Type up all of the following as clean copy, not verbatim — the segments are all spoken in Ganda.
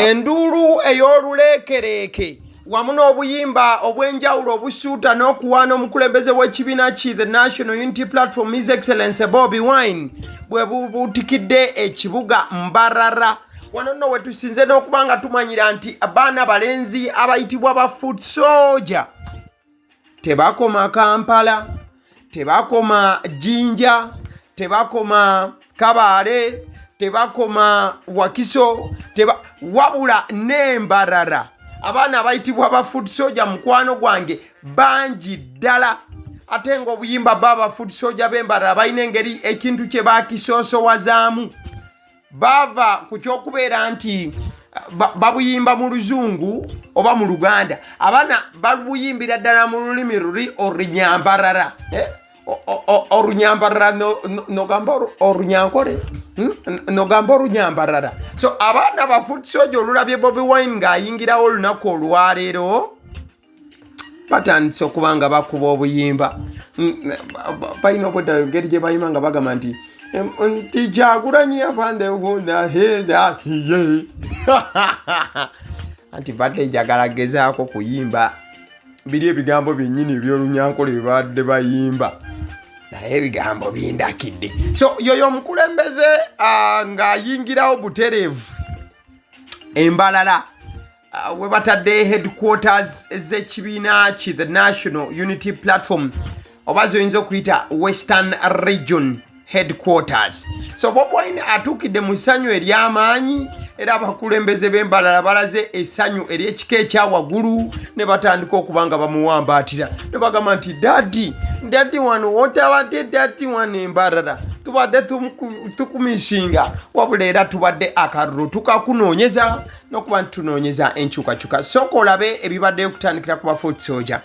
Enduulu ey'oluleekereeke wamu n'obuyimba obw'enjawulo obusuuta n'okuwaana omukulembeze w'ekibiina ki The National Unity Platform His Excellency Bobi Wine bwe bubuutikidde ekibuga Mbarara. Wano nno wetusinze n'okuba nga tumanyira nti abaana balenzi abayitibwa ba foot soldier tebakoma Kampala, tebakoma Jinja, tebakoma Kabaale, tebakoma Wakiso, wabula n'Embarara. Abaana abayitibwa ba foot soldier mukwano gwange bangi ddala, ate ng'obuyimba ba ba foot soldier b'Embarara balina engeri ekintu kye bakisoosowazaamu. Baava ku ky'okubeera nti babuyimba mu Luzungu oba mu Luganda, abaana babuyimbira ddala mu lulimi luli Orunyambarara. Orunyambarara nogamba Orunyankore, nogamba Orunyambarara. So abaana ba foot soldier olulabye Bobi Wine ng'ayingirawo olunaku olwaleero, batandise okuba nga bakuba obuyimba. Balina obwedda engeri gye bayimba nga bagamba nti Kyagulanyi afandehunahendahiye. Anti badde njagala gezaako kuyimba biri ebigambo byennyini eby'Olunyankole bye babadde bayimba, naye ebigambo bindakidde. So yoyo omukulembeze ng'ayingirawo butereevu Embalala we batadde headquarters z'ekibiina ki The National Unity Platform, oba zoyinza okuyita Western Region headquarters. So Bobi Wine atuukidde mu ssanyu ery'amaanyi, era abakulembeze b'Embalala balaze essanyu ery'ekika ekya waggulu ne batandika okuba nga bamuwambaatira ne bagamba nti daddy, daddy, wano wotabadde daddy, wano Embalala tubadde tukumisinga, wabula era tubadde akalulu tukakunoonyeza n'okuba nti tunoonyeza enkyukakyuka. Sooka olabe ebibaddeyo okutandikira ku ba foot soldier.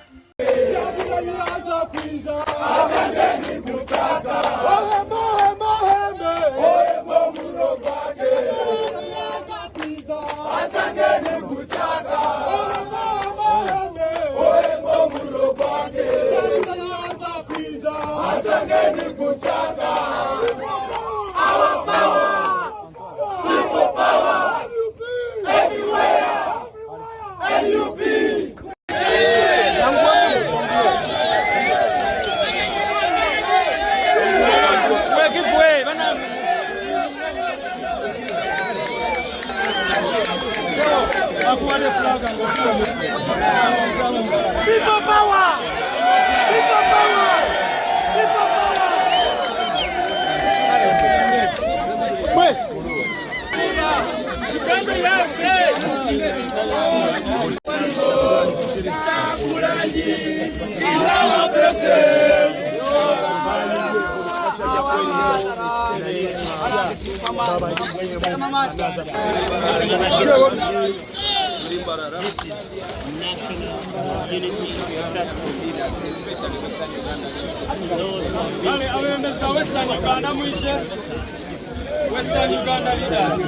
People power! People power! People power! Wait. Uganda yaffe! Kyagulanyi is our president. This is National Unity Platform. Kale abebembezi ba Western Uganda mwije. Western Uganda leaders.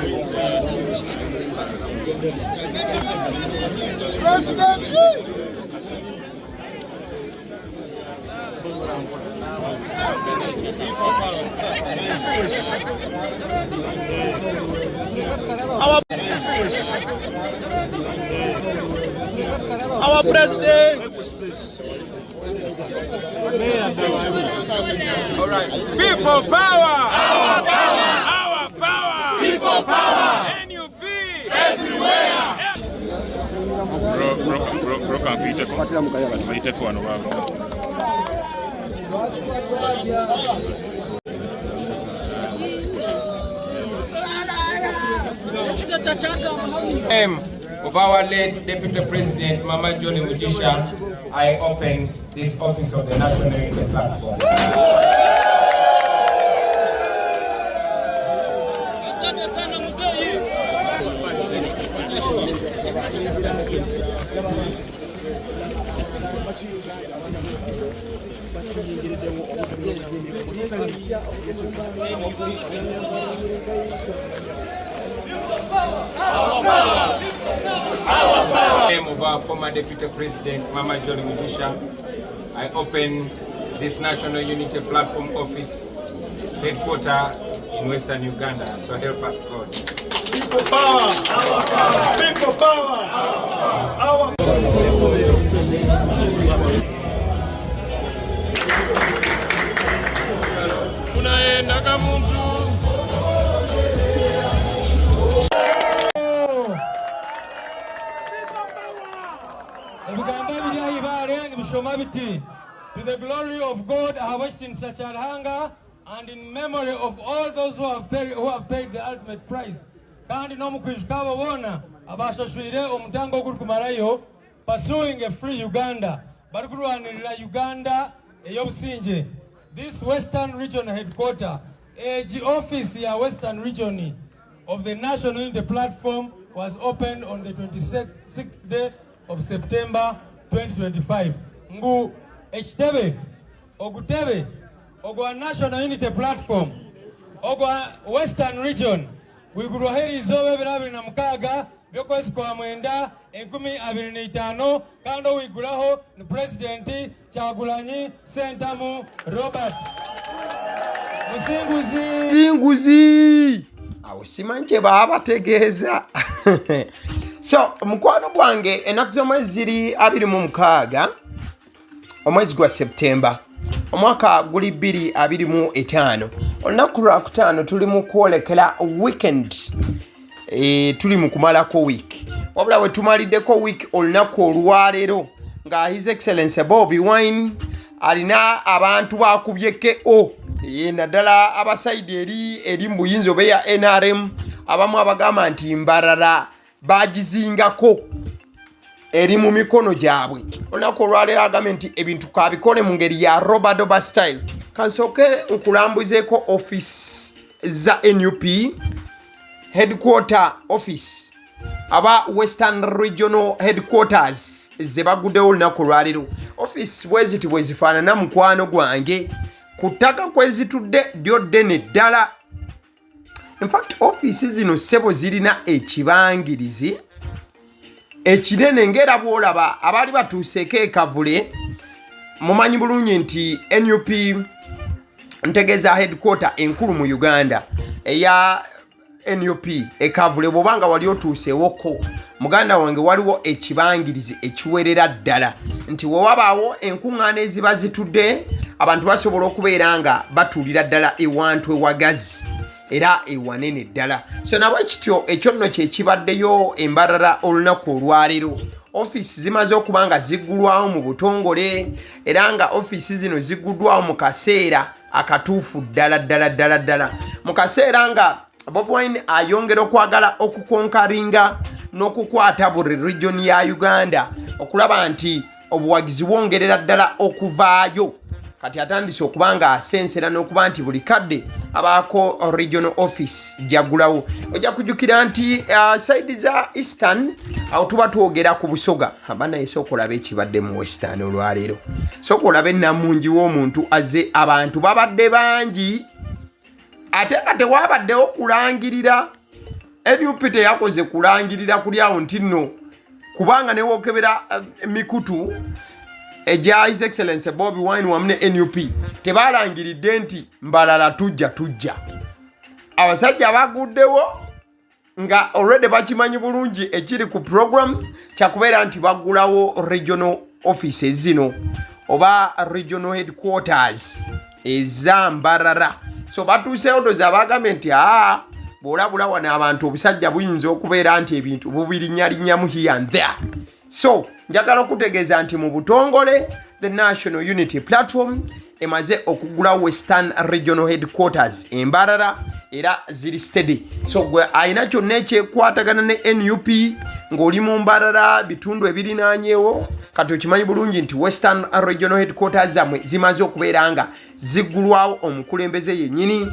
Our president. All right. People power. Our power. Our power. People power. NUP. Everywhere. Bro, bro, bro, bro, kampiyiteko bayiteko wano baabo. Name of our late Deputy President Mama Jolly Mugisha, I open this office of the National Unity Platform. Name of our former Deputy President Mama Jolly Mugisha, I open this National Unity Platform office headquarters in in Western Uganda. So help us God. People power! Our power! People power! Our Unaenda muntu. Ebigambo ebiri aha ibaare nibishoma biti, To the glory of God ahabw'ekitiinisa kya Ruhanga and in memory of all those who have paid, who have paid the ultimate price. Kandi n'omu kwijuka abo boona abashashwire omutango ogurikumarayo pursuing a free Uganda, barikurwanirira Uganda ey'obusingye. This Western Region headquarter, egi office ya Western Region of the National Unity Platform was opened on the 26th day of September 2025. Ngu ekitebe ogutebe ogwa National Unity Platform ogwa Western Region gwigurwaho eriizooba ebiro 26 by'okwezi kwa mwenda 2025, kandi owiguraho ni Purezidenti Kyagulanyi Ssentamu Robert Musinguzi. Zinguzi awo simanyi kye baba bategeeza. So mukwano gwange, ennaku z'omwezi ziri 26 omwezi gwa Septemba, omwaka guli 2025, olunaku lwakutaano. Tuli mu kwolekera weekend, tuli mu kumalako week, wabula we tumaliddeko week olunaku olwaleero nga His Excellence Bobi Wine alina abantu bakubye ko, naddala abasaidi eri mu buyinza oba eya NRM, abamu abagamba nti Mbarara bagizingako, eri mu mikono gyabwe. Olunaku olwaleero agambye nti ebintu kabikole mu ngeri ya robadoba style. Kansooke nkulambuzeeko office za NUP headquarter office aba Western Regional Headquarters ze baguddewo olunaku olwaleero. Office bwe ziti bwe zifaanana, mukwano gwange, ku ttaka kwe zitudde ddyo ddene ddala. Infact ofiisi zino, ssebo, zirina ekibangirizi ekinene, ng'era bw'olaba. Abaali batuuseeko ekavule mumanyi bulungi nti NUP, ntegeeza headquarter enkulu mu Uganda eya NUP ekavule, bw'oba nga wali otuuseewoko, muganda wange, waliwo ekibangirizi ekiwerera ddala nti wewabaawo enkuŋŋaana eziba zitudde, abantu basobola okubeera nga batuulira ddala ewantu ewagazi era ewanene ddala. So nabwe kityo ekyo nno kyekibaddeyo Embarara olunaku olwaleero. Ofiisi zimaze okuba nga ziggulwawo mu butongole, era nga ofiisi zino zigguddwawo mu kaseera akatuufu ddala ddala ddala ddala, mu kaseera nga Bobi Wine ayongera okwagala okukonkaringa n'okukwata buli region ya Uganda okulaba nti obuwagizi bwongerera ddala okuvaayo. Kati atandise okuba nga asensera n'okuba nti buli kadde abaako regional office jagulawo. Ojja kujjukira nti side za Eastern, awo tuba twogera ku Busoga. Abanaye, sooka olabe ekibadde mu Western olwaleero. Sooka olabe namungi w'omuntu aze, abantu babadde bangi, ate nga tewabaddewo kulangirira. NUP teyakoze kulangirira kuli awo nti nno, kubanga newokebera mikutu egya His Excellence Bobi Wine wamu ne NUP, tebalangiridde nti Mbarara tujja tujja. Abasajja baguddewo nga already bakimanyi bulungi ekiri ku program kyakubeera nti baggulawo regional offices zino oba regional headquarters eza Mbarara. So batuuseewo, ndoza bagambye nti aa, bw'olabula wano abantu, obusajja buyinza okubeera nti ebintu bubirinnyalinyamu here and there. So njagala okutegeeza nti mu butongole the National Unity Platform emaze okugula Western Regional Headquarters Embarara, era ziri steady. So gwe alina kyonna ekyekwatagana ne NUP ng'oli mu Mbarara, bitundu ebirinaanyewo, kati okimanyi bulungi nti Western Regional Headquarters zammwe zimaze okubeera nga ziggulwawo omukulembeze yennyini,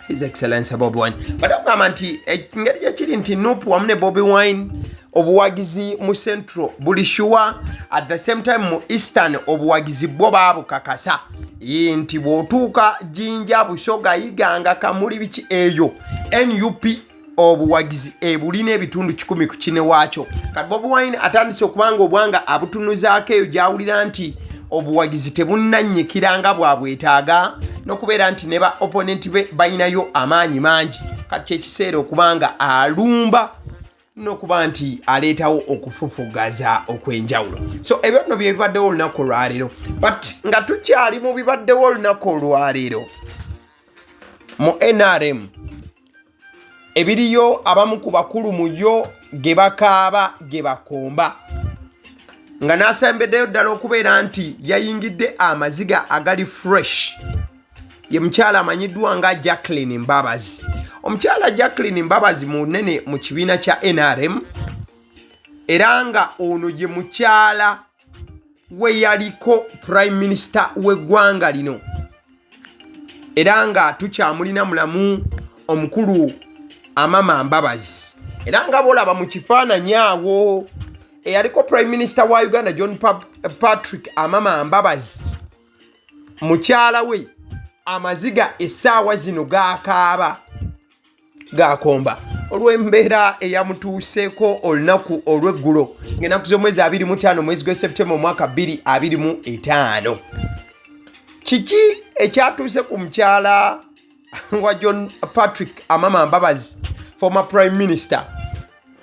His Excellence Bobi Wine. Bade okugamba nti engeri gyekiri nti NUP wamu ne Bobi Wine, obuwagizi mu Central buli sure, at the same time mu Eastern obuwagizi bwo baabukakasa nti bw'otuuka Jinja, Busoga, Iganga, Kamuli, biki eyo, NUP obuwagizi ebulina ebitundu 100 ku kine waakyo. Kati Bobi Wine atandise okuba nga obwanga abutunuzaako eyo gyawulira nti Obuwagizi tebunnannyikira nga bwabwetaaga n'okubeera nti ne ba opponent be balinayo amaanyi mangi. Kati kyekiseera okuba nga alumba n'okuba nti aleetawo okufufugaza okw'enjawulo. So ebyo nno bye bibaddewo olunaku olwaleero, but nga tukyali mu bibaddewo olunaku olwaleero mu NRM, ebiriyo abamu ku bakulu mu yo ge bakaaba ge bakomba, nga n'asembeddeyo ddala okubeera nti yayingidde amaziga agali fresh ye mukyala amanyiddwa nga Jacqueline Mbabazi. Omukyala Jacqueline Mbabazi munene mu kibiina kya NRM, era nga ono ye mukyala we yaliko prime minister w'eggwanga lino, era nga tukyamulina mulamu omukulu Amama Mbabazi. Era nga bolaba mu kifaananyi awo, eyaliko prime minister wa Uganda John Patrick Amama Mbabazi, mukyala we amaziga essaawa zino gakaaba gakomba olw'embeera eyamutuuseeko olunaku olw'eggulo ng'ennaku z'omwezi 25 omwezi gw'e Septemba omwaka 2025. Kiki ekyatuuse ku mukyala wa John Patrick Amama Mbabazi, former prime minister?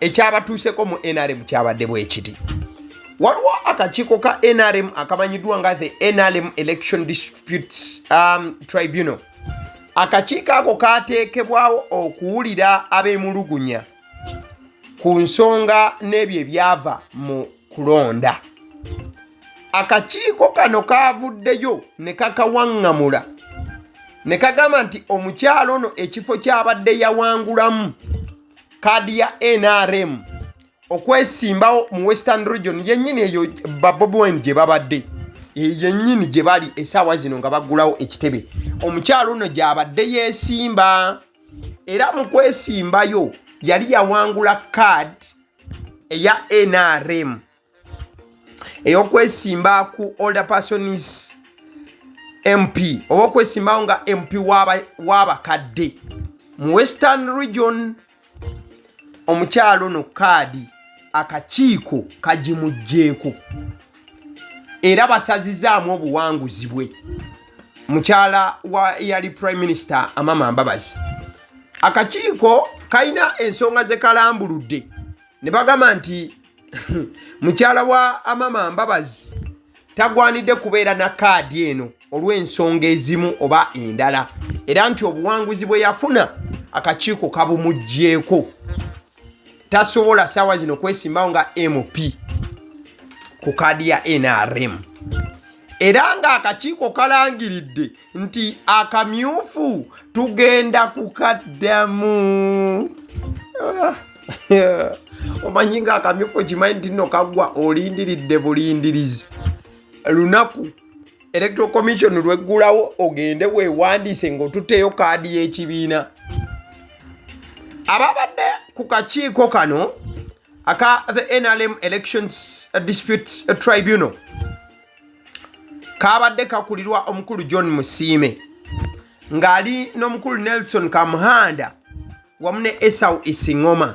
Ekyabatuuseko mu NRM kyabadde bwe kiti: waliwo akakiiko ka NRM akamanyiddwa nga the NRM Election Disputes Tribunal. Akakiiko ako kateekebwawo okuwulira ab'emulugunya ku nsonga n'ebyo ebyava mu kulonda. Akakiiko kano kaavuddeyo ne kakawaŋŋamula ne kagamba nti omukyalo ono ekifo ky'abadde yawangulamu kaadi ya NRM okwesimbawo mu Western Region yennyini eyo ba Bobi Wine gye babadde yennyini gye bali essaawa zino nga baggulawo ekitebe, omukyalo ono gy'abadde yeesimba, era mu kwesimbayo yali yawangula kaadi eya NRM ey'okwesimba ku older persons MP oba okwesimbawo nga MP w'abakadde mu Western Region. Omukyalo ono kaadi akakiiko kagimuggyeeko era basazizaamu obuwanguzi bwe. Mukyala wa yali prime minister Amama Mbabazi, akakiiko kalina ensonga ze kalambuludde ne bagamba nti mukyala wa Amama Mbabazi tagwanidde kubeera na kaadi eno olw'ensonga ezimu oba endala, era nti obuwanguzi bwe yafuna akakiiko kabumuggyeeko, tasobola saawa zino kwesimbawo nga MP ku kaadi ya NRM. Era ng'akakiiko kalangiridde nti akamyufu tugenda kukaddamu. Omanyi nga akamyufu okimanyi nti nno kaggwa, olindiridde bulindirizi lunaku Electoral Commission lweggulawo ogende weewandiise ng'otutteyo kaadi y'ekibiina. Ababadde ku kakiiko kano aka the NRM Elections Dispute Tribunal kabadde kakulirwa omukulu John Musiime ng'ali n'omukulu Nelson Kamuhanda wamu ne Esau Isingoma,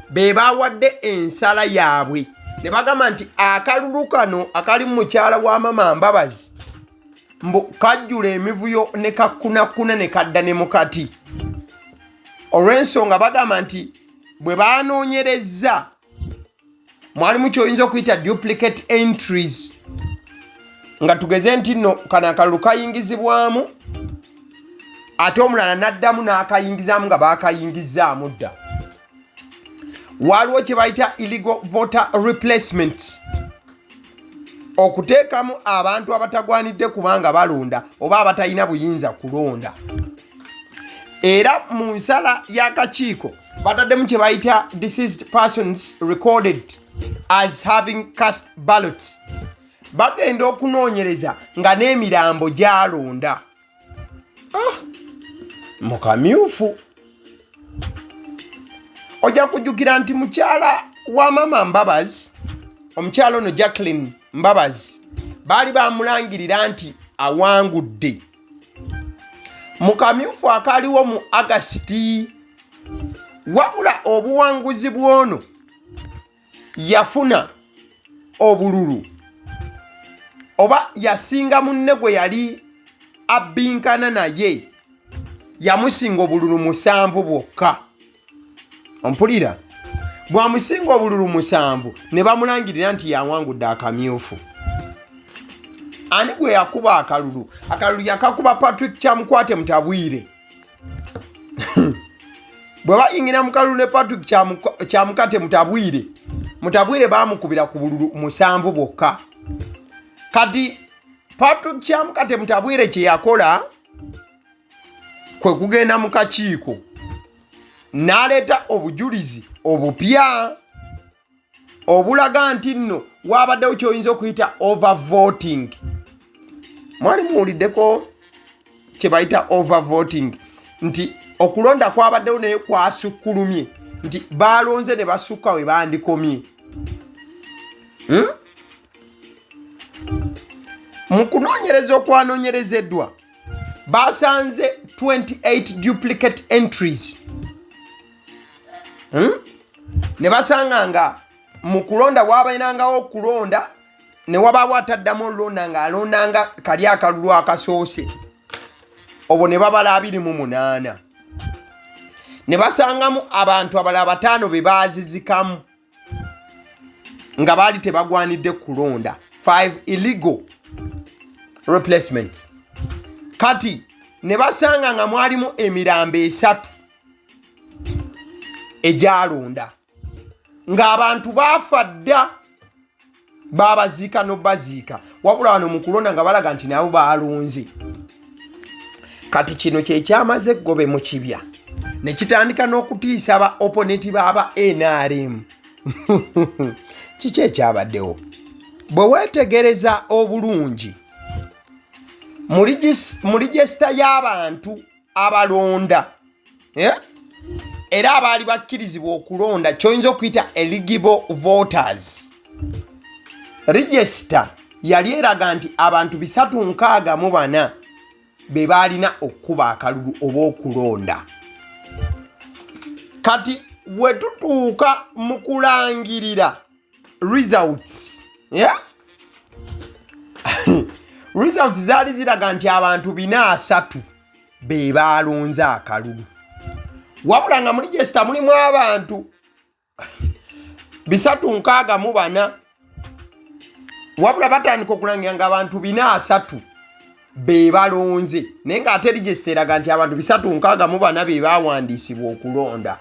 be bawadde ensala yaabwe ne bagamba nti akalulu kano akali mu mukyala wa Mama Mbabazi mbu kajjula emivuyo ne kakkunakkuna ne kadda ne mukati, olw'ensonga bagamba nti bwe banoonyerezza mwalimu kyoyinza okuyita duplicate entries, nga tugeze nti nno kano akalulu kayingizibwamu ate omulala n'addamu n'akayingizaamu nga baakayingizaamu dda. Waliwo kye bayita illegal voter replacement, okuteekamu abantu abatagwanidde kubanga balonda oba abatalina buyinza kulonda. Era mu nsala y'akakiiko bataddemu kye bayita deceased persons recorded as having cast ballots. Bagenda okunoonyereza nga n'emirambo gyalonda. Mu kamyufu ojja kujjukira nti mukyala wa Mama Mbabazi, omukyala ono Jacqueline Mbabazi, baali bamulangirira nti awangudde mu kamyufu akaaliwo mu Agasiti, wabula obuwanguzi bw'ono yafuna obululu Oba yasinga munne gwe yali abbinkana naye, yamusinga obululu 7 bwokka. Ompulira? Bwamusinga obululu 7 ne bamulangirira nti yawangudde akamyufu. Ani gwe yakuba akalulu? Akalulu yakakuba Patrick Kyamukwate Mutabwire. Bwe bayingira mu kalulu ne Patrick Kyamukate Mutabwire, Mutabwire baamukubira ku bululu 7 bwokka. Kati Patrick Kyamukate Mutabwire kye yakola kwe kugenda mu kakiiko n'aleeta obujulizi obupya obulaga nti nno waabaddewo ky'oyinza okuyita overvoting. Mwali muwuliddeko kye bayita overvoting, nti okulonda kwabaddewo naye kwasukkulumye, nti baalonze ne basukka we bandikomye. Mu kunoonyereza okwanoonyerezeddwa basanze 28 duplicate entries. Ne basanga nga mu kulonda wabainangawo okulonda ne wabaawo ataddamu olulonda ng'alondanga kali akalulu akasoose, obwo ne babala 28, ne basangamu abantu abalala 5 be baazizikamu nga baali tebagwanidde kulonda, 5 illegal replacements. Kati ne basanga nga mwalimu emirambo 3 egyalonda ng'abantu baafa dda, babaziika n'obaziika, wabula wano mu kulonda nga balaga nti nabo baalonze. Kati kino kye kyamaze eggobe mu kibya ne kitandika n'okutiisa ba opponent b'aba NRM. Kiki ekyabaddewo? Bwe weetegereza obulungi mu register y'abantu abalonda, era abaali bakkirizibwa okulonda, ky'oyinza okuyita eligible voters register, yali eraga nti abantu 364 be baalina okukuba akalulu oba okulonda. Kati we tutuuka mu kulangirira results, results zaali ziraga nti abantu 430 be baalonze akalulu, wabula nga mu register mulimu abantu 364, wabula batandika okulangira nga abantu 430 be balonze, naye ng'ate register eraga nti abantu 364 be bawandiisibwa okulonda,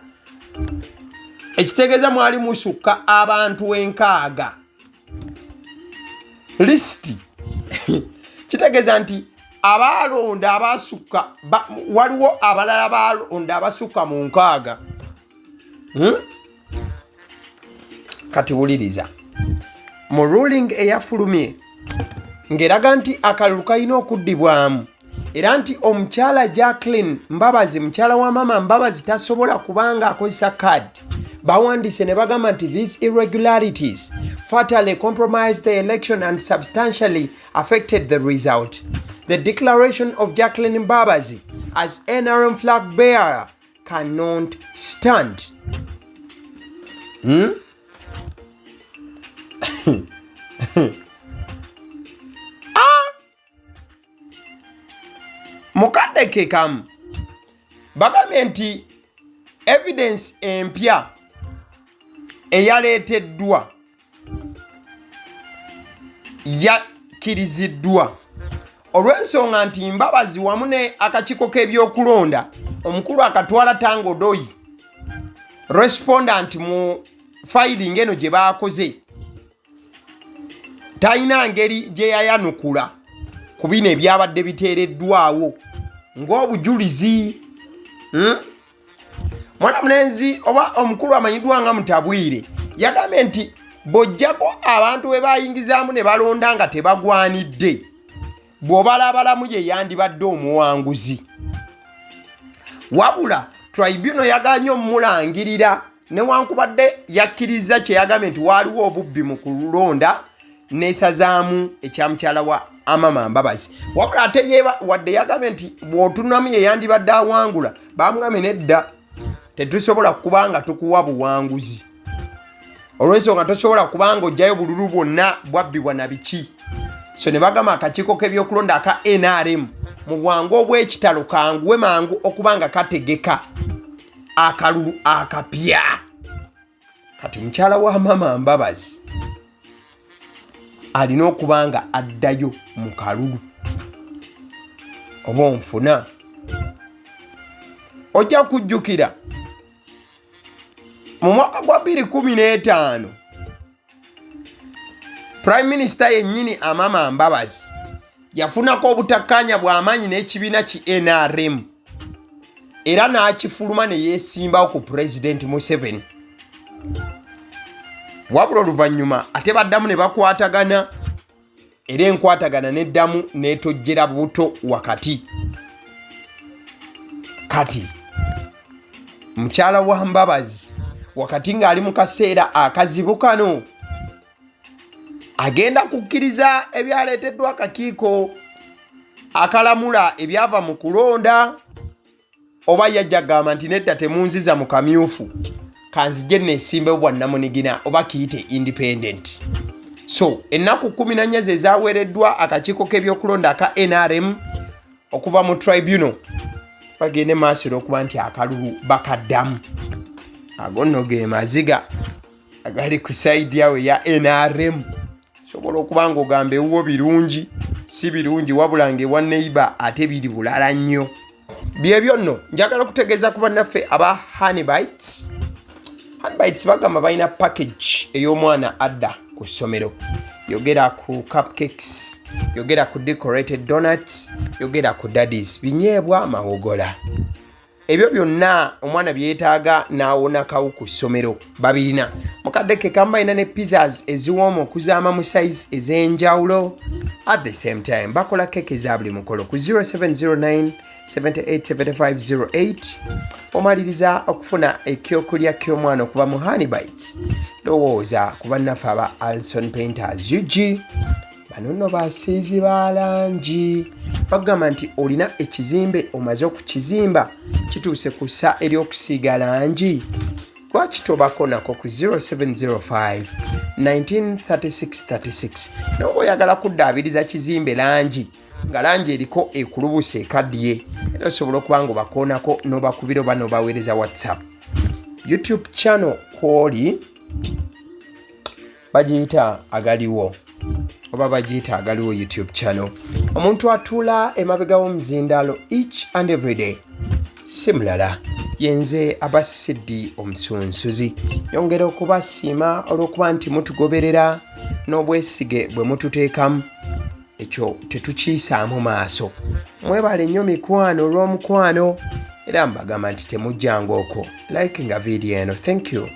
ekitegeeza mwali musukka abantu 60. Lisiti kitegeeza nti abaalonda abasukka, waliwo abalala balonda abasukka mu 60. Kati wuliriza mu ruling eyafulumye ng'eraga nti akalulu kalina okuddibwamu, era nti omukyala Jacqueline Mbabazi, mukyala wa Mama Mbabazi, tasobola kubanga akozesa card. Bawandiise ne bagamba nti these irregularities fatally compromised the election and substantially affected the result. The declaration of Jacqueline Mbabazi as NRM flag bearer cannot stand. Ah! Mukadde ke kamu bagambye nti evidence empya eyaleeteddwa yakkiriziddwa olw'ensonga nti Mbabazi wamu ne akakiiko k'ebyokulonda omukulu akatwala Tanga Odoi, respondent mu filing eno gye baakoze, talina ngeri gye yayanukula ku bino ebyabadde biteereddwawo ng'obujulizi. Mwana mulenzi oba omukulu amanyiddwa nga Mutabwire yagambye nti bw'ojjako abantu be bayingizaamu ne balonda nga tebagwanidde, bw'obalabalamu ye yandibadde omuwanguzi, wabula tribunal yaganye omulangirira newankubadde yakkiriza kye yagambye nti waaliwo obubbi mu kulonda, nesazaamu ekya mukyala wa Amama Mbabazi. Wabula ate ye wadde yagambye nti bw'otunamu ye yandibadde awangula, bamugambye nedda, tetusobola kubanga tukuwa buwanguzi olw'ensonga tosobola kubanga ojjayo bululu bwonna bwabbibwa na biki. So ne bagamba akakiiko k'ebyokulonda aka NRM mu bwangu obw'ekitalo kanguwe mangu okuba nga kategeka akalulu akapya. Kati mukyala wa Mama Mbabazi alina okuba nga addayo mu kalulu oba onfuna. Ojja kujjukira mu mwaka gwa 2015 Prime Minister yennyini Amama Mbabazi yafunako obutakkaanya bw'amaanyi n'ekibiina ki NRM era n'akifuluma ne yeesimbawo ku Pulezidenti Museveni. Wabula oluvannyuma ate baddamu ne bakwatagana era enkwatagana n'eddamu n'etojjera buto wakati. Kati mukyala wa Mbabazi wakati ng'ali mu kaseera akazibu kano agenda kukkiriza ebyaleeteddwa akakiiko akalamula ebyava mu kulonda oba yajja gamba nti nedda temunziza mu kamyufu kanzije nesimbewo bwannamunigina oba kiyite independent. So ennaku 14 ze zaweereddwa akakiiko k'ebyokulonda aka NRM okuva mu tribunal bagende maaso era okuba nti akalulu bakaddamu. Ago nno ge maziga agali ku sayidi awo eya NRM. Sobola okuba nga ogamba ewuwo birungi si birungi, wabula nga ewa neiba ate biri bulala nnyo. Byebyo nno njagala okutegeeza ku bannaffe aba Honeybites. Honeybites bagamba balina package ey'omwana adda ku ssomero. Yogera ku cupcakes, yogera ku decorated donuts, yogera ku daddies, binyeebwa mawogola. Ebyo byonna omwana byetaaga n'awonakawo ku ssomero babirina. Mukadde ke kamu balina ne pizzas eziwooma okuzaama mu size ez'enjawulo. At the same time bakola keke eza buli mukolo ku 0709 787508. Omaliriza okufuna ekyokulya ky'omwana okuva mu Honeybites, lowooza ku bannaffe aba Alson Painters UG. Bano nno basiizi ba langi. Bagamba nti olina ekizimbe omaze okukizimba kituuse ku ssa ery'okusiiga langi, lwaki tobako nako ku 0705 193636 noba oyagala kuddaabiriza kizimbe langi nga langi eriko ekulubusa ekaddiye, era osobola okuba nga obakoonako n'obakubira oba n'obaweereza WhatsApp. YouTube channel kwoli bagiyita Agaliwo oba bagiyita Agaliwo YouTube channel. Omuntu atuula emabega w'omuzindaalo each and every day si mulala yenze Abasiddi Omusunsuzi. Nyongera okubasiima olw'okuba nti mutugoberera n'obwesige bwe mututeekamu, ekyo tetukiyisaamu maaso. Mwebale nnyo mikwano olw'omukwano, era mbagamba nti temujjanga okwo like nga vidiyo eno. Thank you.